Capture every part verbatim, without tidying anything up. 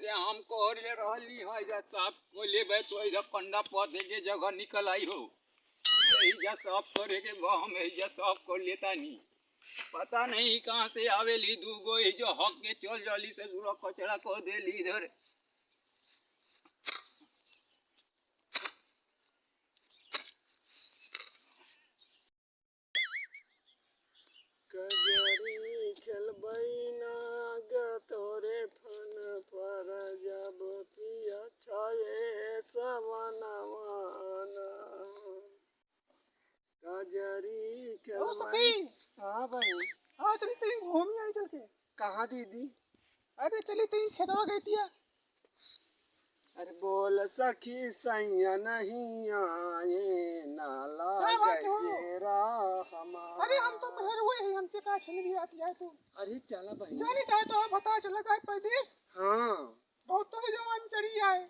हम कहले रहली है, एहिजा साफ कर लेबे तो एहिजा कंडा पाथे के जगह निकल आई हो। एहिजा साफ करे के बा, हम एहिजा साफ कर लेतानी। पता नहीं कहाँ से आवेली दू गो, एहिजा हक के चल जाली, ससुरा कचरा कर देली इधर। कजरी खेलबै नाग तोरे फन पर जब पिया छाए सवनवाना। कजरी ओ खेलबै। सखी। हाँ भाई। हाँ, चली तनी घूमी आई चल के। कहाँ दीदी? अरे चली तनी खेतवा गई तिया। अरे बोल सखी सैया नहीं आए, ना का बात हो? लागे जेरा हमार। अरे हम तो मेहरुए हैं, हमसे का छीन भी आती है तू। अरे चला बहिन। जानी चाहे तो बता, चला गए परदेश। हाँ। बहुत तो जवान चढ़ी आए।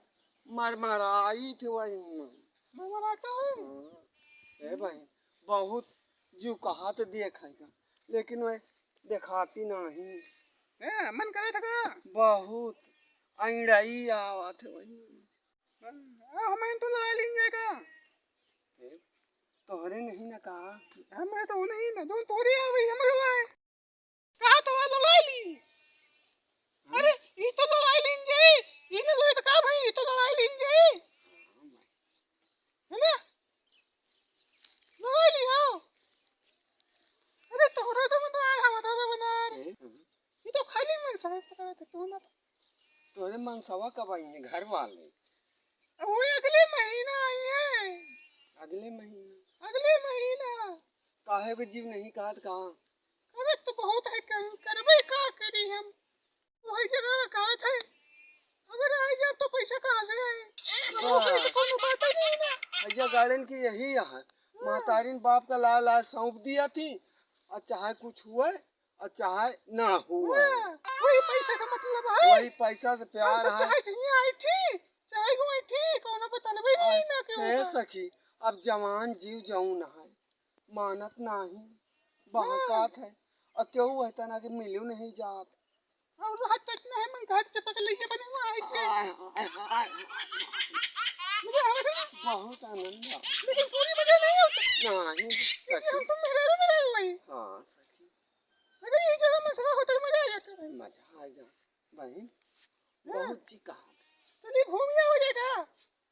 मरमराई थे वही में। मरमराता है? हाँ। ए भाई, बहुत जीव कहा तो देख है का, लेकिन वह देखाती नहीं। ए, मन करे था का? बहुत। अंगड़ाई आवत है वही। आ, हम तो लड़ाई लेंगे का? ए, तोहरे नहीं ना का? हमें तो नहीं ना, जो तोरे आवे, हमरे आवे। कहा तो लड़ाई ली? हाँ? अरे, ई तो लड़ाई लेंगे, ई ना लड़ाई तो का भाई, ई तो लड़ाई लेंगे। है ना? लड़ाई ली, आओ। अरे, तोहरा तो बता, हम तो बता। ए, हाँ। ई तो खाली मन से पकड़ा था, तू ना। तोहरे मनसवा कब आई है, घर वाले? अब वो अगले महीना आई है। अगले महीना? अगले महीना। काहे को जीव नहीं कहत का? अरे तो बहुत है, कर-, करबे का करी हम? वही जगह कहत है, अगर आ जाए तो पैसा कहाँ से आए? वाह। वही तो कोनो बात ही नहीं ना। भैया गार्डन की यही है, हाँ। महतारिन बाप का लाल लाल सौंप दिया थी, और चाहे कुछ हुए और चाहे ना हुए। हाँ, वही पैसा से मतलब है। वही पैसा से प्यार हमसे है। चाहे चाहिए आई थी, चाहे वो आई थी, कोनो बतलबे नहीं ना क्यों ए होता। सखी, अब जवान जीव जऊन है, मानत नाही, बहकात है, और केहू है तना के मिलू नहीं जात। और हाथ तक नहीं, मन घर चपक लेके बने हुआ है के। आय, आय, आय। मुझे हवा दे। बहुत आनंद आ। लेकिन पूरी मजा नहीं होता। नहीं, लेकिन हम सखी। तो मेहरारू मेहरारू वही। हाँ, सखी। अगर ये जगह में सवा होटल में रह जाते हैं। मजा आ जा, बहन। हाँ। बहुत जी कहा। चलिए घूम जाओ बेटा।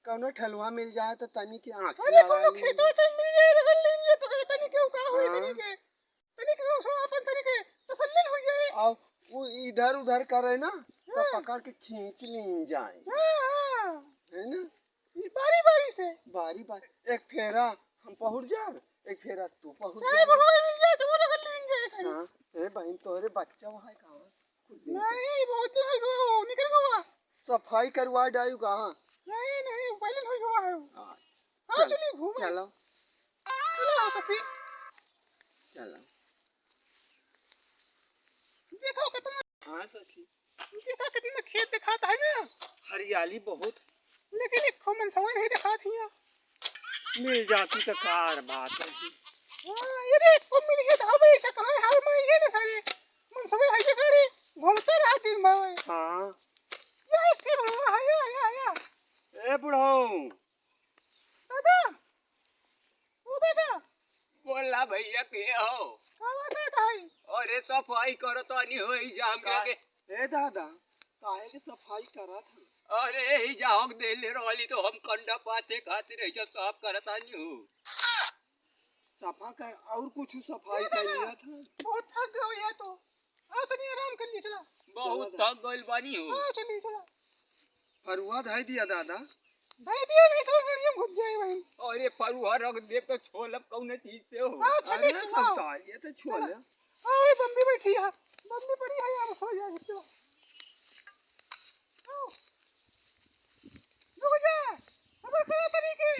कौनो ठलुआ मिल जाए तो तनी के आँखें अरे, लड़ा कौनो ली। खेतवा तो मिल जाए, रगड़ लेंगे, पकड़ तनी के, का होई हाँ। तनी के? तनी के, उसमें अपन तनी के तसल्ली हो जाए। और वो इधर उधर करे ना, तो हाँ। पकड़ के खींच लीन जाए। हाँ, हाँ। है ना? ये बारी बारी से। बारी बारी। एक फेरा हम पहुँच जाब, एक फेरा तू पहुँच चाहे जाबे। भगवान मिल जाए, तो वो रगड़ लेंगे ऐसे ही। हाँ, ए बहन, तोहरे बच्चा वहाँ कहाँ? नहीं, बहुत दिन हो गया, वो निकल गया। सफाई करवा डायू का? नहीं, नहीं, पहले हो गया है। अच्छा। हाँ, चल, चलिए घूमे। चलो। चलो, सखी। चलो। देखो कितना हाँ, सखी। देखो कितना खेत दिखाता है ना। हरियाली बहुत। लेकिन एक खो मनसवा नहीं दिखात हिया। मिल जाती तो कार बात है। हाँ, ये रे, एक को मिल गया तो हमें ऐसा कहाँ है, हाल में ये ना सारे। मनसवा है ये गाड़ी, घूमते रहा दिन भर। हाँ। ये ठीक हुआ, हाँ, या, या, या। ए बुढ़ऊ। दादा, ओ दादा। बोला भैया, के हो? का बात है भाई? अरे सफाई करत आनी हो, ई जाम का-, लगे। ए दादा, काहे के सफाई करत है? अरे ई जाम देले रहली तो हम कंडा पाथे खातिर ऐसा साफ करत आनी हो। सफा कर, और कुछ सफाई ए कर दादा, लिया था? बहुत थक गए भैया तो। आओ, तनी आराम कर लिए, चला। बहुत चला। थक गइल बानी हो। आओ, चली, चला। फरुआ धाई दिया दादा। धाई दिया, नहीं तो गाड़िया घुस जाए भाई। अरे, फरुआ रख दे तो छोलब कौन चीज से हो? आओ, चली, अरे, चला। संताल, ये तो छोल चला। है। आओ, ये बम्बी बैठी है। बम्बी पड़ी है यार, सो जाए, चला। आओ। रुक जा, सबर करो तनी के।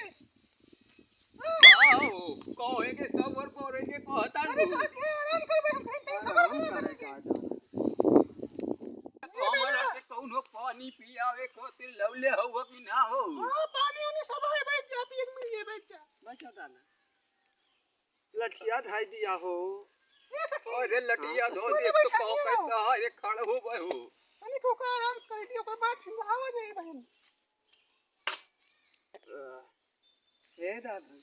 आओ, कहे के सबर करे के कहता अरे, नु। कहा के आराम करबे, हम कहीं तक सबर आराम करो करे तनी के। का जाना। ए हमरा बेटा। के कौनो पानी पियावे खातिर लौले हउआ कि ना हो? हाँ, पानी उनी सब है, बैठ जा, पिए के मिल जाए, बैठ जा। बैठा दाना। लठिया धाई दिया हो। ए सखी। अरे लठिया हाँ, धो तू दे, बैठा तो दिया हो। कैसा है, खड़ा हो गए हो। तनी को का आराम कर दियो, कोई बात नहीं। ए दादा,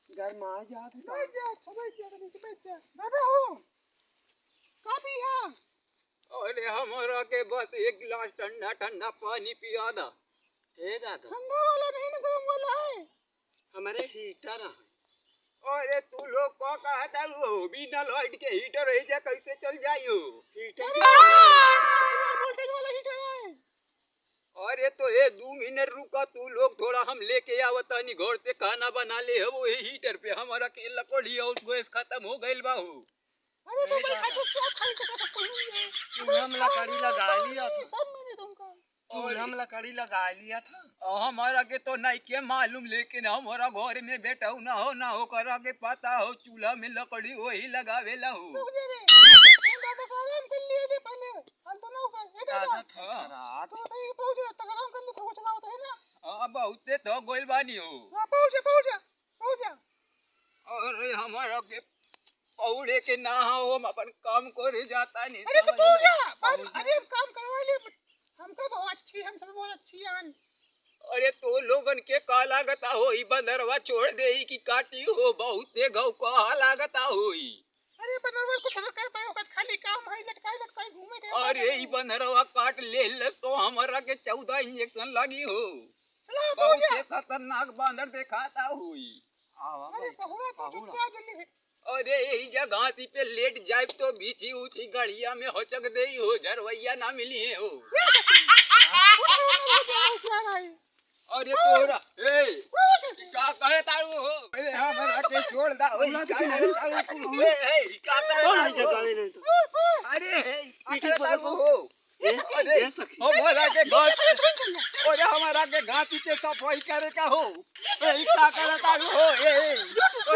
गरमा जात है। बैठ जा, अच्छा, बैठ जा, तनी से बैठ जा। दादा हो, का पिया? अरे, हमरा के बस एक गिलास ठंडा ठंडा पानी पिया दा। ए दादा। ठंडा वाला नहीं ना, गरम वाला है। हमरे हीटर है। अरे, तू लोग का कहत हलू हो? बिना लाइट के हीटर एहिजा कैसे चल जाई हो? हीटर अरे, के बाबा, वोल्टेज वाला हीटर है। अरे, तो ए दू मिनट रुका तू लोग, थोड़ा हम लेके आवत तनी घर से खाना बना ले हो, वही हीटर पे। हमारा के लकड़ी और गैस खत्म हो गइल बा हो। अरे, ए तो भाई, दादा। खातिर क्या खाई के सब कोई नहीं है। चूल्हा में लकड़ी लगा लिया था। सब मैंने तुमका। चूल्हा में लकड़ी लगा लिया था। और हमारा के तो नहीं के मालूम, लेकिन हमारा घर में बेटा ना हो, ना ओकरा के पता हो, चूल्हा में लकड़ी वही लगावेला हो। रुक जा रे। हम दादा से आराम कर लिए थे पहले। हम तो ना उठा, ये दादा। दादा थरथरात। तो भाई पहुंच गया, तक आराम कर ले, तो चलाओ तो है ना। हाँ, बहुते थक गइल बानी हो। हाँ, पहुंच जा, पहुंच जा, पहुंच जा। अरे, हमारा के पौड़े के ना हो, हम अपन काम करे जाता नहीं, अरे, तो समझ पहुंच लो। जा, बात, पहुंच जा। अरे, काम करवा ले, हमका बहुत अच्छी, हम सब बहुत अच्छी आन। अरे, तो लोगन के का लागता हो, ई बंदरवा छोड़ दे ई की काटी हो, बहुते घाव कहा लागता हो ई। अरे, बंदरवा कुछ ना कर पाए, ओकर खाली काम है, लटकाई, लटकाई घूमे के अरे, बात ई है। बंदरवा काट ले, ले तो हमरा के चौदह इंजेक्शन लगी हो। चला, बहुत पहुंच जा। खतरनाक बंदर देखाता हो ई। आवा, अरे, बहुआ, तू बहुआ। चुपचाप जल्दी से। अरे, यही जगह सी पे लेट जाए तो बीछी ऊंची गड़िया में हचक देई हो, झरवैया ना मिली है हो। अरे तोरा, ए, का करे तारू हो? अरे हमरा के छोड़ दा, ओए, का करे तारू तू? ए, ए, का करे तारू हो? अरे, ए, का करे तारू हो? ए, अरे, ए सखी। हमरा के घास, अरे, हमरा के घास के सफाई करे का हो? ए, ई का करत तारू हो? ए, ए,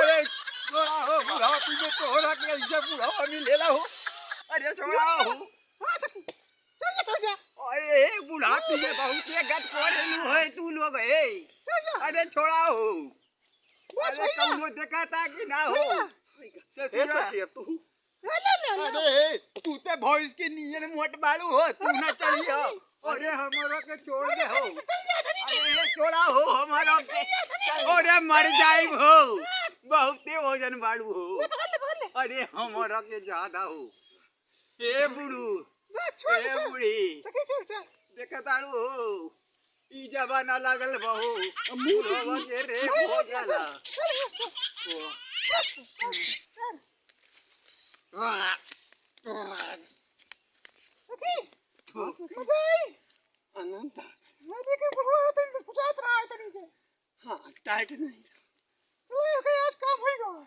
अरे, छोड़ा हो, बुढ़ापी में तोहरा के ऐसे बुढ़ावा मिलेला हो? अरे, छोड़ा हो। चल जा, चल जा। अरे, बुढ़ापी में बहुत ये गत करेलू है तू लोग, ए। चल जा। अरे, छोड़ा हो। बस अरे, भैया। कौनो देखता कि ना हो? भैया। ए ससुरा। सखी, अब तू ले, ले, ले, ले। अरे, तू ते भैंस के नियन मोट बाड़ू हो, तू ना चढ़िया। अरे, हमरा के छोड़ दे हो। अरे, छोड़ा हो हमरा के। अरे, मर जाइब हो। बहुते वजन बाड़ू हो। अरे, हमरा के ज्यादा हो। ए बूढ़ू, ए बूढ़ी। देखताड़ू हो। ई जमाना लागल बा हो। अब मुंह बुढ़वा के रेप हो जाला। सखी, मजा आई। आनंद आ गया। मैं देखे बुढ़वा होते ही कुछ आता रहा है तनी से। हाँ, टाइट नहीं। चलो, ओके, आज काम होई गवा।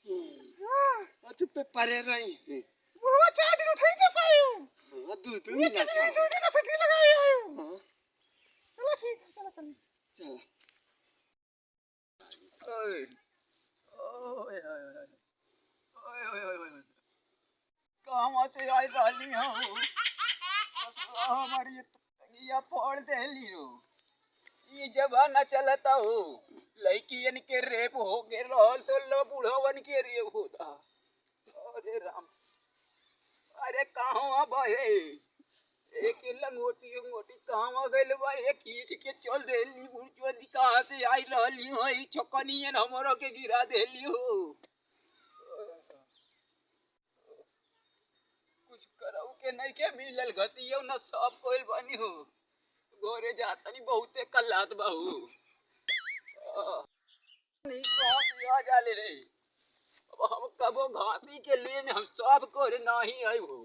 हम्म। हाँ। और चुप्पे परे रही। बुढ़वा चार दिन उठाई ना पाए। हाँ, दू, दू ये मिनट। कितने दू दिन का छुट्टी लगाई आयो। हाँ। चलो, ठीक है, चलो, चलो। चलो। ओए। ओए, ओए, ओए। ओए, ओए, ओए, ओए। कहवा से आइ रहली हो? हमारी टंगिया फोड़ देली हो। ई जमाना चलता हो, लड़कियन के रेप हो के रहल तो लो बुढ़वन के रेप होता। अरे राम, अरे कहवा बहे? एक लंगोटी उंगोटी कहवा गइल बा? एक खींच के चल देली बुढ़वन, कहाँ से आइ रहली हो? ई छोकनियन हमरो के गिरा देली हो। कुछ करऊ के नइखे मिलल, घसियऊ न सब कोइल बानी हो। घरे जातनी बहुते कल्लात बा हो। नहीं तो आ जाले रे। अब हम कबो घासी के लिए हम सब कोरे नाही आइब हो।